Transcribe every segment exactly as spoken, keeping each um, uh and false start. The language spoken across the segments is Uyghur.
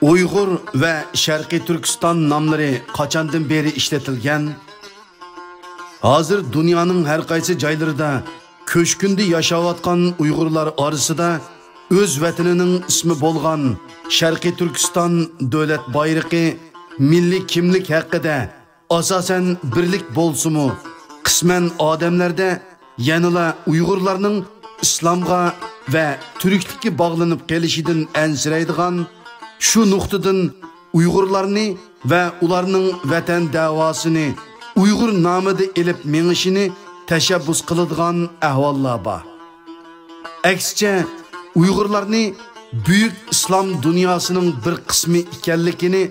ئۇيغۇر ۋە شەرقىي تۈركىستان ناملىرى قاچاندىن بېرى ئىشلىتىلگەن؟ ھازىر دۇنيانىڭ ھەر قايسى جايلىرىدا كۆچكۈندە ياشاۋاتقان ئۇيغۇرلار ئارىسىدا ئۆز ۋەتىنىنىڭ ئىسمى بولغان شەرقىي تۈركىستان دۆلەت بايرىقى، مىللىي كىملىك ھەققىدە، ئاساسەن، بىرلىك بولسىمۇ، قىسمەن ئادەملەردە يەنىلا ئۇيغۇرلارنىڭ ئىسلامغا ۋە تۈركلۈككە باغلىنىپ قېلىشىدىن ئەنسىرەيدىغان، شۇ نۇقتىدىن ئۇيغۇرلارنى ۋە ئۇلارنىڭ ۋەتەن دەۋاسىنى ئۇيغۇر نامىدا ئېلىپ مېڭىشىنى تەشەببۇس قىلىدىغان ئەھۋاللار بار. ئەكسىچە، ئۇيغۇرلارنى بۈيۈك ئىسلام دۇنياسىنىڭ بىر قىسمى ئىكەنلىكىنى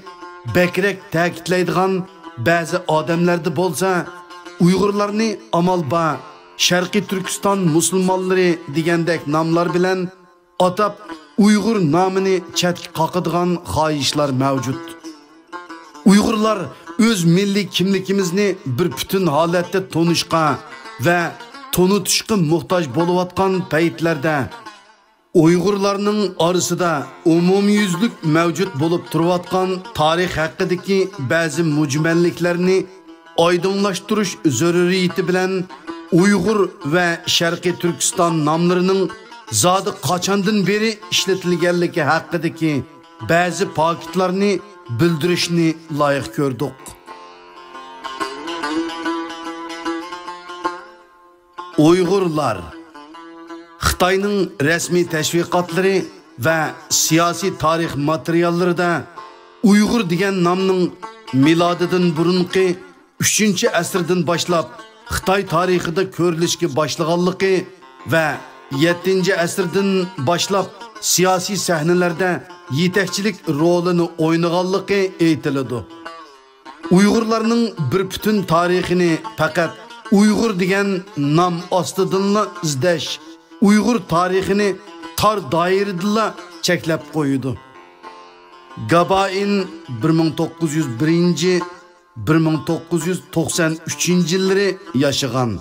بەكرەك تەكىتلەيدىغان بەزى ئادەملەردە بولسا، ئۇيغۇرلارنى ئامال بار شەرقىي تۈركىستان مۇسۇلمانلىرى دېگەندەك ناملار بىلەن ئاتاپ، ئۇيغۇر نامىنى چەتكە قاقىدىغان خاھىشلار مەۋجۇت. ئۇيغۇرلار ئۆز مىللىي كىملىكىمىزنى بىر پۈتۈن ھالەتتە تونۇشقا ۋە تونۇتۇشقا موھتاج بولۇۋاتقان پەيتلەردە، ئۇيغۇرلارنىڭ ئارىسىدا ئومۇميۈزلۈك مەۋجۇت بولۇپ تۇرۇۋاتقان تارىخ ھەققىدىكى بەزى مۈجمەللىكلەرنى ئايدىڭلاشتۇرۇش زۆرۈرىيىتى بىلەن ئۇيغۇر ۋە شەرقىي تۈركىستان ناملىرىنىڭ زادى قاچاندىن بېرى ئىشلىتىلگەنلىكى ھەققىدىكى بەزى پاكىتلارنى بىلدۈرۈشنى لايىق كۆردۇق. ئۇيغۇرلار. خىتاينىڭ رەسمىي تەشۋىقاتلىرى ۋە سىياسىي تارىخ ماتېرىياللىرىدا ئۇيغۇر دېگەن نامنىڭ مىلادىدىن بۇرۇنقى ئۈچىنچى ئەسىردىن باشلاپ خىتاي تارىخىدا كۆرۈلۈشكە باشلىغانلىقى ۋە يەتتىنچى ئەسىردىن باشلاپ سىياسىي سەھنىلەردە يېتەكچىلىك رولىنى ئوينىغانلىقى ئېيتىلىدۇ. ئۇيغۇرلارنىڭ بىر پۈتۈن تارىخىنى پەقەت ئۇيغۇر دېگەن نام ئاستىدىنلا ئىزدەش، ئۇيغۇر تارىخىنى تار دائىرىدىلا چەكلەپ قويىدۇ. گابائىن بىر مىڭ توققۇز يۈز بىرىنچى، بىر مىڭ توققۇز يۈز توقسان ئۈچىنچى يىللىرى ياشىغان.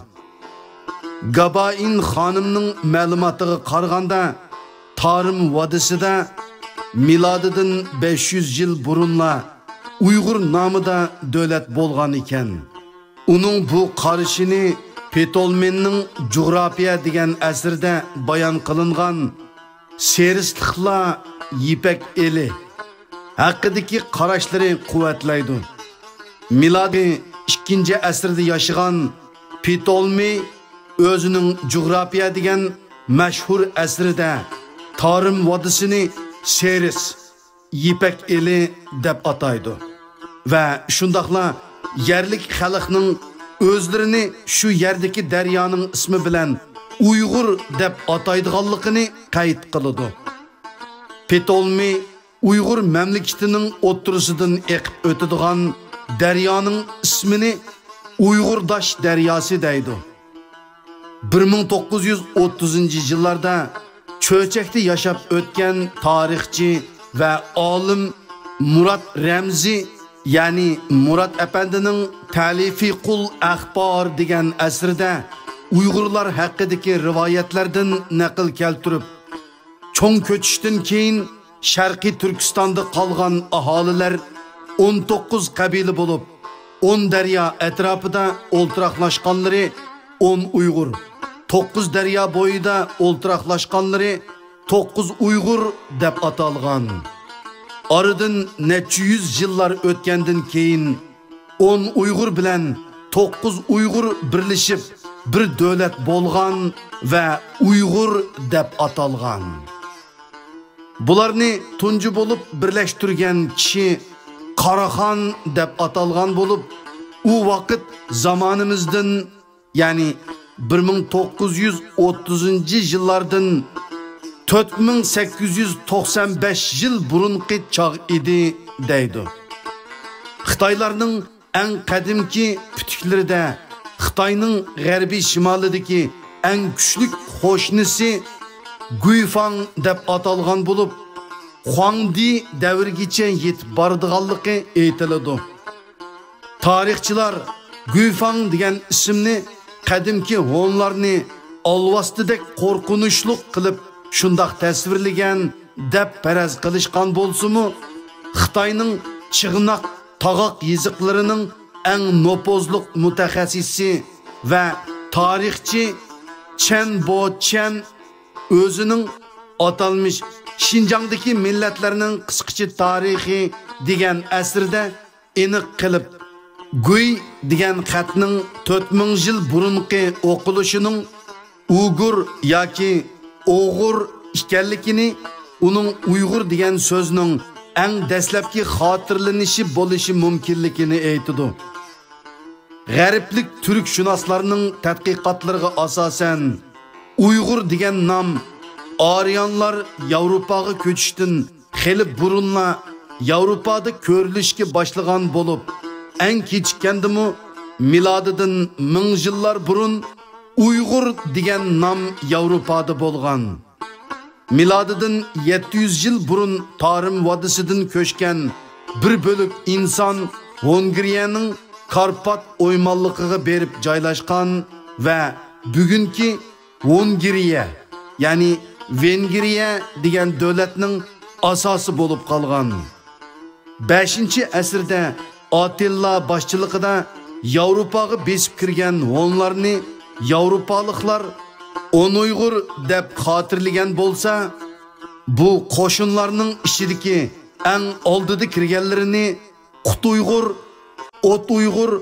گابائىن خانىمنىڭ مەلۇماتىغا قارىغاندا، تارىم ۋادىسىدا مىلادىدىن بەش يۈز يىل بۇرۇنلا ئۇيغۇر نامىدا دۆلەت بولغان ئىكەن. ئۇنىڭ بۇ قارىشىنى پتولمېينىڭ جۇغراپىيە دېگەن ئەسىرىدە بايان قىلىنغان سېرىسلىقلار يىپەك ئېلى ھەققىدىكى قاراشلىرى قۇۋۋەتلەيدۇ. مىلادىي ئىككىنچى ئەسىردە ياشىغان پتولمېي ئۆزىنىڭ جۇغراپىيە دېگەن مەشھۇر ئەسىرىدە تارىم ۋادىسىنى سېرىس، يىپەك ئېلى دەپ ئاتايدۇ ۋە شۇنداقلا يەرلىك خەلقنىڭ ئۆزلىرىنى شۇ يەردىكى دەريانىڭ ئىسمى بىلەن ئۇيغۇر دەپ ئاتايدىغانلىقىنى قەيت قىلىدۇ. پتولمېي ئۇيغۇر مەملىكىتىنىڭ ئوتتۇرىسىدىن ئېقىپ ئۆتىدىغان دەريانىڭ ئىسمىنى ئۇيغۇرداش دەرياسى دەيدۇ. بىر مىڭ توققۇز يۈز ئوتتۇزىنچى يىللاردا چۆچەكتە ياشاپ ئۆتكەن تارىخچى ۋە ئالىم مۇرات رەمزى، يەنى مۇرات ئەپەندىنىڭ تەلىفىقۇل ئەخبار دېگەن ئەسىرىدە ئۇيغۇرلار ھەققىدىكى رىۋايەتلەردىن نەقىل كەلتۈرۈپ، چوڭ كۆچۈشتىن كېيىن شەرقىي تۈركىستاندا قالغان ئاھالىلەر ئون توققۇز قەبىلە بولۇپ، ئون دەريا ئەتراپىدا ئولتۇراقلاشقانلىرى ئون ئۇيغۇر، توققۇز دەريا بويىدا ئولتۇراقلاشقانلىرى توققۇز ئۇيغۇر دەپ ئاتالغان. ئارىدىن نەچچە يۈز يىللار ئۆتكەندىن كېيىن، ئون ئۇيغۇر بىلەن توققۇز ئۇيغۇر بىرلىشىپ بىر دۆلەت بولغان ۋە ئۇيغۇر دەپ ئاتالغان. بۇلارنى تۇنجى بولۇپ بىرلەشتۈرگەن كىشى قاراخان دەپ ئاتالغان بولۇپ، ئۇ ۋاقىت زامانىمىزدىن، يەنى بىر مىڭ توققۇز يۈز ئوتتۇزىنچى يىللاردىن تۆت مىڭ سەككىز يۈز توقسان بەش يىل بۇرۇنقى چاغ ئىدى، دەيدۇ. خىتايلارنىڭ ئەڭ قەدىمكى پۈتۈكلىرىدە خىتاينىڭ غەربىي شىمالىدىكى ئەڭ كۈچلۈك قوشنىسى گۇيفاڭ دەپ ئاتالغان بولۇپ، خۇاڭدى دەۋرىگىچە يېتىپ بارىدىغانلىقى ئېيتىلىدۇ. تارىخچىلار گۇيفاڭ دېگەن ئىسىمنى قەدىمكى ھونلارنى ئالۋاستىدەك قورقۇنچلۇق قىلىپ شۇنداق تەسۋىرلىگەن دەپ پەرەز قىلىشقان بولسىمۇ، خىتاينىڭ چىغناق تاغاق يېزىقلىرىنىڭ ئەڭ نوپۇزلۇق مۇتەخەسسىسى ۋە تارىخچى چەن بوچيەن ئۆزىنىڭ ئاتالمىش شىنجاڭدىكى مىللەتلەرنىڭ قىسقىچە تارىخى دېگەن ئەسىرىدە ئېنىق قىلىپ، گۇي دېگەن خەتنىڭ تۆت مىڭ يىل بۇرۇنقى ئوقۇلۇشىنىڭ ئۇگۇر ياكى ئوغۇر ئىكەنلىكىنى، ئۇنىڭ ئۇيغۇر دېگەن سۆزنىڭ ئەڭ دەسلەپكى خاتىرىلىنىشى بولۇشى مۇمكىنلىكىنى ئېيتىدۇ. غەربلىك تۈركشۇناسلارنىڭ تەتقىقاتلىرىغا ئاساسەن، ئۇيغۇر دېگەن نام ئارىيانلار ياۋروپاغا كۆچۈشتىن خېلى بۇرۇنلا ياۋروپادا كۆرۈلۈشكە باشلىغان بولۇپ، ئەڭ كېچىككەندىمۇ مىلادىدىن مىڭ يىللار بۇرۇن ئۇيغۇر دېگەن نام ياۋروپادا بولغان. مىلادىدىن يەتتە يۈز يىل بۇرۇن تارىم ۋادىسىدىن كۆچكەن بىر بۆلەك ئىنسان ھونگرىيەنىڭ كارپات ئويمانلىقىغا بېرىپ جايلاشقان ۋە بۈگۈنكى ھونگرىيە، يەنى ۋېنگرىيە دېگەن دۆلەتنىڭ ئاساسى بولۇپ قالغان. بەشىنچى ئەسىردە ئاتىللا باشچىلىقىدا ياۋروپاغا بېسىپ كىرگەن ھونلارنى ياۋروپالىقلار ئونۇيغۇر دەپ خاتىرىلىگەن بولسا، بۇ قوشۇنلارنىڭ ئىچىدىكى ئەڭ ئالدىدا كىرگەنلىرىنى قۇتۇيغۇر، ئوتۇيغۇر،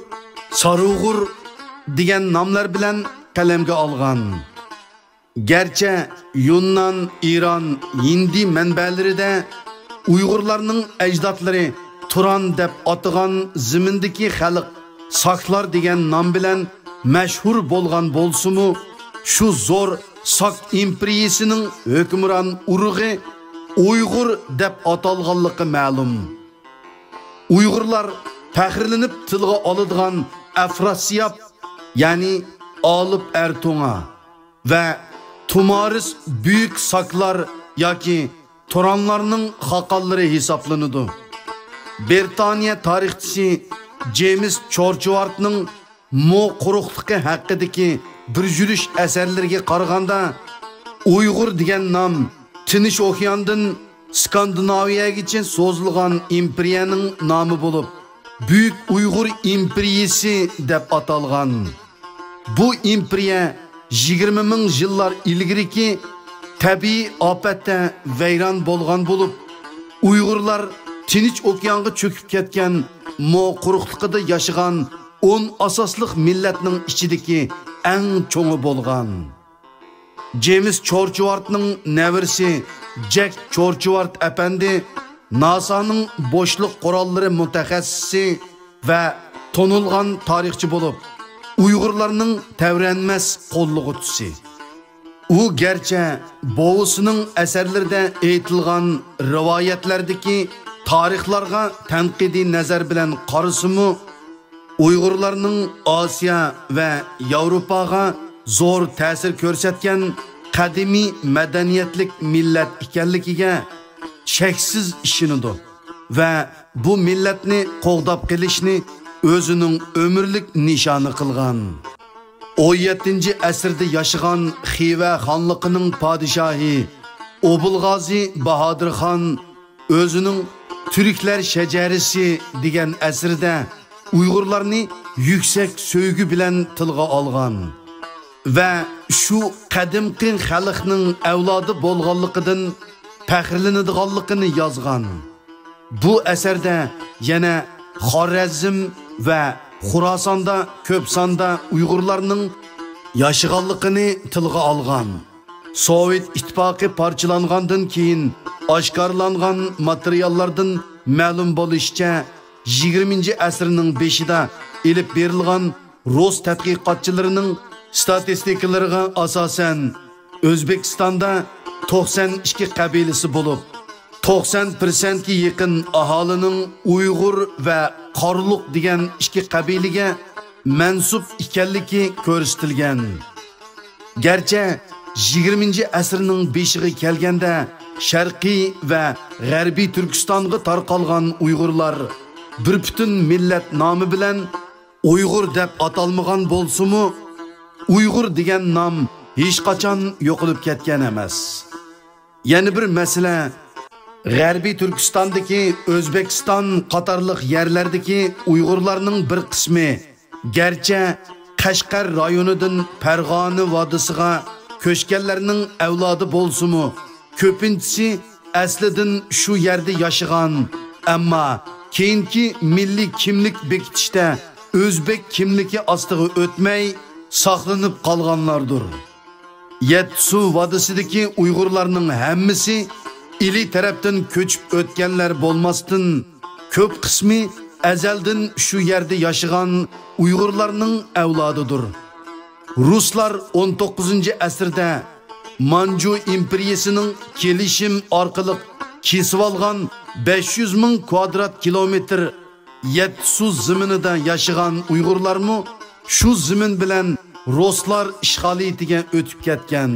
سارۇغۇر دېگەن ناملار بىلەن قەلەمگە ئالغان. گەرچە يۇننان، ئىران، ھىندى مەنبەلىرىدە ئۇيغۇرلارنىڭ ئەجدادلىرى تۇران دەپ ئاتىغان زېمىندىكى خەلق ساكلار دېگەن نام بىلەن مەشھۇر بولغان بولسىمۇ، شۇ زور ساك ئىمپېرىيىسىنىڭ ھۆكۈمران ئۇرۇغى ئۇيغۇر دەپ ئاتالغانلىقى مەلۇم. ئۇيغۇرلار پەخىرلىنىپ تىلغا ئالىدىغان ئەفراسىياب، يەنى ئالىپ ئەرتوڭا ۋە تۇمارىس بۈيۈك ساكلار ياكى تۇرانلارنىڭ خاقانلىرى ھېسابلىنىدۇ. بىرىتانىيە تارىخچىسى جېيمىس چورچۋارتنىڭ مو قۇرۇقلۇقى ھەققىدىكى بىر يۈرۈش ئەسەرلىرىگە قارىغاندا، ئۇيغۇر دېگەن نام تىنچ ئوكياندىن سكاندىناۋىيەگىچە سوزۇلغان ئىمپېرىيەنىڭ نامى بولۇپ، بۈيۈك ئۇيغۇر ئىمپېرىيىسى دەپ ئاتالغان. بۇ ئىمپېرىيە يىگىرمە مىڭ يىللار ئىلگىرىكى تەبىئىي ئاپەتتە ۋەيران بولغان بولۇپ، ئۇيغۇرلار تىنچ ئوكيانغا چۆكۈپ كەتكەن مو قۇرۇقلۇقىدا ياشىغان ئون ئاساسلىق مىللەتنىڭ ئىچىدىكى ئەڭ چوڭى بولغان. جېيمىس چورچۋارتنىڭ نەۋرىسى جەك چورچۋارت ئەپەندى ناسانىڭ بوشلۇق قوراللىرى مۇتەخەسسىسى ۋە تونۇلغان تارىخچى بولۇپ، ئۇيغۇرلارنىڭ تەۋرەنمەس قوللىغۇچىسى. ئۇ گەرچە بوۋىسىنىڭ ئەسەرلىرىدە ئېيتىلغان رىۋايەتلەردىكى تارىخلارغا تەنقىدىي نەزەر بىلەن قارىسىمۇ، ئۇيغۇرلارنىڭ ئاسىيا ۋە ياۋروپاغا زور تەسىر كۆرسەتكەن قەدىمىي مەدەنىيەتلىك مىللەت ئىكەنلىكىگە شەكسىز ئىشىنىدۇ ۋە بۇ مىللەتنى قوغداپ قېلىشنى ئۆزىنىڭ ئۆمۈرلۈك نىشانى قىلغان. ئون يەتتىنچى ئەسىردە ياشىغان خىۋە خانلىقىنىڭ پادىشاھى ئوبۇلغازى باھادىر خان ئۆزىنىڭ تۈركلەر شەجەرىسى دېگەن ئەسىرىدە ئۇيغۇرلارنى يۈكسەك سۆيگۈ بىلەن تىلغا ئالغان ۋە شۇ قەدىمكى خەلقنىڭ ئەۋلادى بولغانلىقىدىن پەخىرلىنىدىغانلىقىنى يازغان. بۇ ئەسەردە يەنە خارەزم ۋە خوراساندا كۆپ ساندا ئۇيغۇرلارنىڭ ياشىغانلىقىنى تىلغا ئالغان. سوۋېت ئىتتىپاقى پارچىلانغاندىن كېيىن ئاشكارىلانغان ماتېرىياللاردىن مەلۇم بولۇشىچە، يىگىرمىنچى ئەسىرنىڭ بېشىدا ئېلىپ بېرىلغان رۇس تەتقىقاتچىلىرىنىڭ ستاتىستىكىلىرىغا ئاساسەن، ئۆزبېكىستاندا توقسان ئىككى قەبىلىسى بولۇپ، توقسان پىرسەنتكە يېقىن ئاھالىنىڭ ئۇيغۇر ۋە قارلۇق دېگەن ئىككى قەبىلىگە مەنسۇپ ئىكەنلىكى كۆرسىتىلگەن. گەرچە يىگىرمىنچى ئەسىرنىڭ بېشىغا كەلگەندە شەرقىي ۋە غەربىي تۈركىستانغا تارقالغان ئۇيغۇرلار بىر پۈتۈن مىللەت نامى بىلەن ئۇيغۇر دەپ ئاتالمىغان بولسىمۇ، ئۇيغۇر دېگەن نام ھېچقاچان يوقىلىپ كەتكەن ئەمەس. يەنە بىر مەسىلە، غەربىي تۈركىستاندىكى ئۆزبېكىستان قاتارلىق يەرلەردىكى ئۇيغۇرلارنىڭ بىر قىسمى، گەرچە قەشقەر رايونىدىن پەرغانە ۋادىسىغا كۆچكەنلەرنىڭ ئەۋلادى بولسىمۇ، كۆپىنچىسى ئەسلىدىن شۇ يەردە ياشىغان، ئەمما كېيىنكى مىللىي كىملىك بېكىتىشتە ئۆزبېك كىملىكى ئاستىغا ئۆتمەي ساقلىنىپ قالغانلاردۇر. يەتتىسۇ ۋادىسىدىكى ئۇيغۇرلارنىڭ ھەممىسى ئىلى تەرەپتىن كۆچۈپ ئۆتكەنلەر بولماستىن، كۆپ قىسمى ئەزەلدىن شۇ يەردە ياشىغان ئۇيغۇرلارنىڭ ئەۋلادىدۇر. رۇسلار ئون توققۇزىنچى ئەسىردە مانجۇ ئىمپېرىيىسىنىڭ كېلىشىم ئارقىلىق كېسىۋالغان بەش يۈز مىڭ كۋادرات كىلومېتىر يەتتىسۇ زېمىنىدا ياشىغان ئۇيغۇرلارمۇ شۇ زېمىن بىلەن رۇسلار ئىشغالىيىتىگە ئۆتۈپ كەتكەن.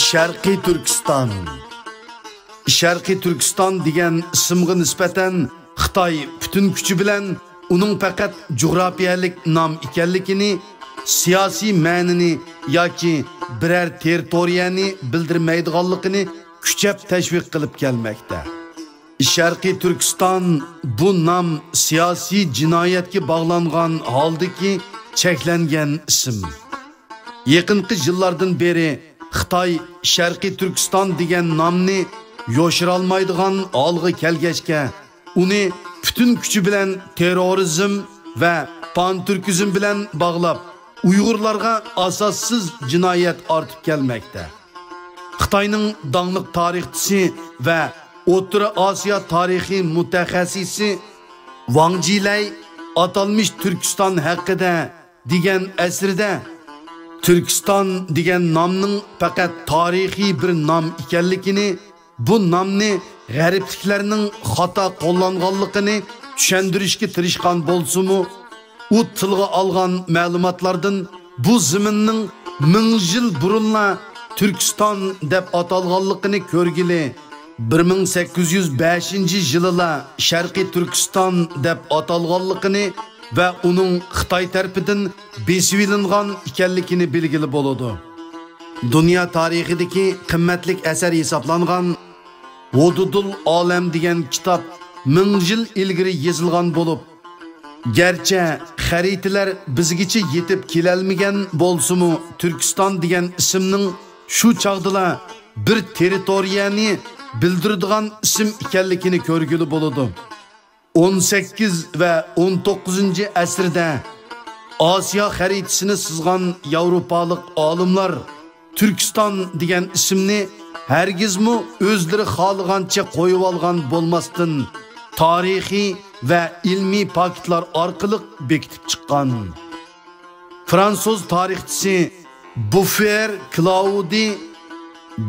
شەرقىي تۈركىستان. شەرقىي تۈركىستان دېگەن ئىسىمغا نىسبەتەن خىتاي پۈتۈن كۈچى بىلەن ئۇنىڭ پەقەت جۇغراپىيەلىك نام ئىكەنلىكىنى، سىياسىي مەنىنى ياكى بىرەر تېررىتورىيەنى بىلدۈرمەيدىغانلىقىنى كۈچەپ تەشۋىق قىلىپ كەلمەكتە. شەرقىي تۈركىستان بۇ نام سىياسىي جىنايەتكە باغلانغان ھالدىكى چەكلەنگەن ئىسىم. يېقىنقى يىللاردىن بېرى خىتاي شەرقىي تۈركىستان دېگەن نامنى يوشۇرالمايدىغان ھالغا كەلگەچكە، ئۇنى پۈتۈن كۈچى بىلەن تېررورىزم ۋە پانتۈركىزم بىلەن باغلاپ، ئۇيغۇرلارغا ئاساسسىز جىنايەت ئارتىپ كەلمەكتە. خىتاينىڭ داڭلىق تارىخچىسى ۋە ئوتتۇرا ئاسىيا تارىخى مۇتەخەسسىسى ۋاڭ جىلەي ئاتالمىش تۈركىستان ھەققىدە دېگەن ئەسىرىدە، تۈركىستان دېگەن نامنىڭ پەقەت تارىخىي بىر نام ئىكەنلىكىنى، بۇ نامنى غەربلىكلەرنىڭ خاتا قوللانغانلىقىنى چۈشەندۈرۈشكە تىرىشقان بولسىمۇ، ئۇ تىلغا ئالغان مەلۇماتلاردىن بۇ زېمىننىڭ مىڭ يىل بۇرۇنلا تۈركىستان دەپ ئاتالغانلىقىنى كۆرگىلى، بىر مىڭ سەككىز يۈز بەشىنچى يىلىلا شەرقىي تۈركىستان دەپ ئاتالغانلىقىنى ۋە ئۇنىڭ خىتاي تەرىپىدىن بېسىۋېلىنغان ئىكەنلىكىنى بىلگىلى بولىدۇ. دۇنيا تارىخىدىكى قىممەتلىك ئەسەر ھېسابلانغان ھودۇدۇل ئالەم دېگەن كىتاب مىڭ يىل ئىلگىرى يېزىلغان بولۇپ، گەرچە خەرىتىلەر بىزگىچە يېتىپ كېلەلمىگەن بولسىمۇ، تۈركىستان دېگەن ئىسىمنىڭ شۇ چاغدىلا بىر تېررىتورىيەنى بىلدۈرىدىغان ئىسىم ئىكەنلىكىنى كۆرگىلى بولىدۇ. ئون سەككىز ۋە ئون توققۇزىنچى ئەسىردە ئاسىيا خەرىتىسىنى سىزغان ياۋروپالىق ئالىملار تۈركىستان دېگەن ئىسىمنى ھەرگىزمۇ ئۆزلىرى خالىغانچە قويۇۋالغان بولماستىن، تارىخىي ۋە ئىلمىي پاكىتلار ئارقىلىق بېكىتىپ چىققان. فرانسۇز تارىخچىسى بۇففېر كلاودى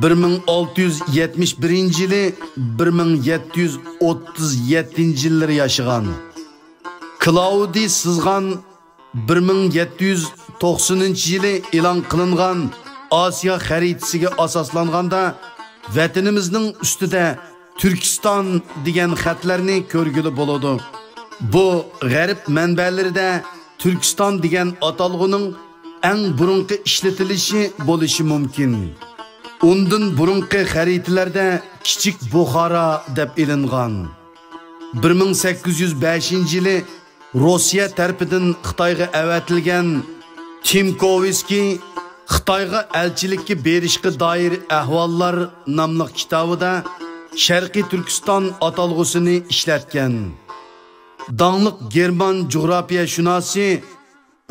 بىر مىڭ ئالتە يۈز يەتمىش بىرىنچى يىلى، بىر مىڭ يەتتە يۈز ئوتتۇز يەتتىنچى يىللىرى ياشىغان. كلاودى سىزغان بىر مىڭ يەتتە يۈز توقسىنىنچى يىلى ئېلان قىلىنغان ئاسىيا خەرىتىسىگە ئاساسلانغاندا، ۋەتىنىمىزنىڭ ئۈستىدە تۈركىستان دېگەن خەتلەرنى كۆرگىلى بولىدۇ. بۇ غەرب مەنبەلىرىدە تۈركىستان دېگەن ئاتالغۇنىڭ ئەڭ بۇرۇنقى ئىشلىتىلىشى بولۇشى مۇمكىن. ئۇندىن بۇرۇنقى خەرىتىلەردە كىچىك بۇخارا دەپ ئېلىنغان. بىر مىڭ سەككىز يۈز بەشىنچى يىلى روسىيە تەرىپىدىن خىتايغا ئەۋەتىلگەن تىمكوۋسكىي خىتايغا ئەلچىلىككە بېرىشقا دائىر ئەھۋاللار ناملىق كىتابىدا شەرقىي تۈركىستان ئاتالغۇسىنى ئىشلەتكەن. داڭلىق گېرمان جۇغراپىيەشۇناسى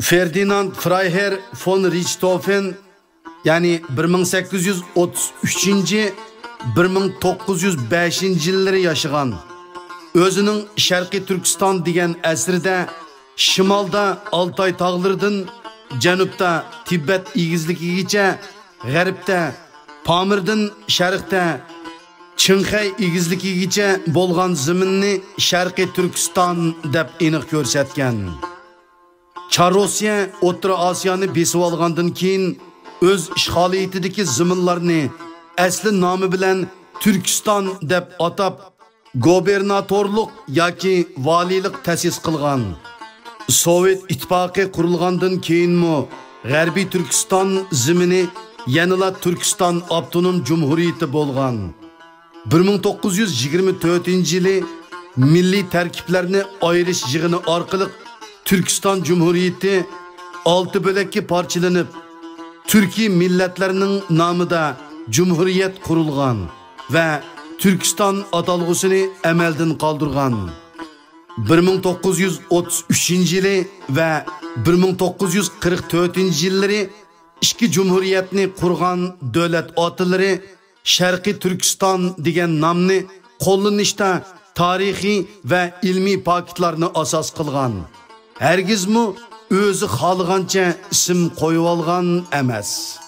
فېردىناند فرايھېر فون رىچتوفېن، يەنى بىر مىڭ سەككىز يۈز ئوتتۇز ئۈچىنچى، بىر مىڭ توققۇز يۈز بەشىنچى يىللىرى ياشىغان، ئۆزىنىڭ شەرقىي تۈركىستان دېگەن ئەسىرىدە شىمالدا ئالتاي تاغلىرىدىن جەنۇبتا تىبەت ئېگىزلىكىگىچە، غەربتە پامىردىن شەرقتە چىڭخەي ئېگىزلىكىگىچە بولغان زېمىننى شەرقىي تۈركىستان دەپ ئېنىق كۆرسەتكەن. چار روسىيە ئوتتۇرا ئاسىيانى بېسىۋالغاندىن كېيىن، ئۆز ئىشغالىيىتىدىكى زېمىنلارنى ئەسلى نامى بىلەن تۈركىستان دەپ ئاتاپ، گوبېرناتورلۇق ياكى ۋالىيلىق تەسىس قىلغان. سوۋېت ئىتتىپاقى قۇرۇلغاندىن كېيىنمۇ غەربىي تۈركىستان زېمىنى يەنىلا تۈركىستان ئاپتونوم جۇمھۇرىيىتى بولغان. بىر مىڭ توققۇز يۈز يىگىرمە تۆتىنچى يىلى مىللىي تەركىبلەرنى ئايرىش يىغىنى ئارقىلىق تۈركىستان جۇمھۇرىيىتى ئالتە بۆلەككە پارچىلىنىپ، تۈركىي مىللەتلەرنىڭ نامىدا جۇمھۇرىيەت قۇرۇلغان ۋە تۈركىستان ئاتالغۇسىنى ئەمەلدىن قالدۇرغان. بىر مىڭ توققۇز يۈز ئوتتۇز ئۈچىنچى يىلى ۋە بىر مىڭ توققۇز يۈز قىرىق تۆتىنچى يىللىرى ئىككى جۇمھۇرىيەتنى قۇرغان دۆلەت ئاتىلىرى شەرقىي تۈركىستان دېگەن نامنى قوللىنىشتا تارىخىي ۋە ئىلمىي پاكىتلارنى ئاساس قىلغان. ھەرگىزمۇ ئۆزى خالىغانچە ئىسىم قويۇۋالغان ئەمەس.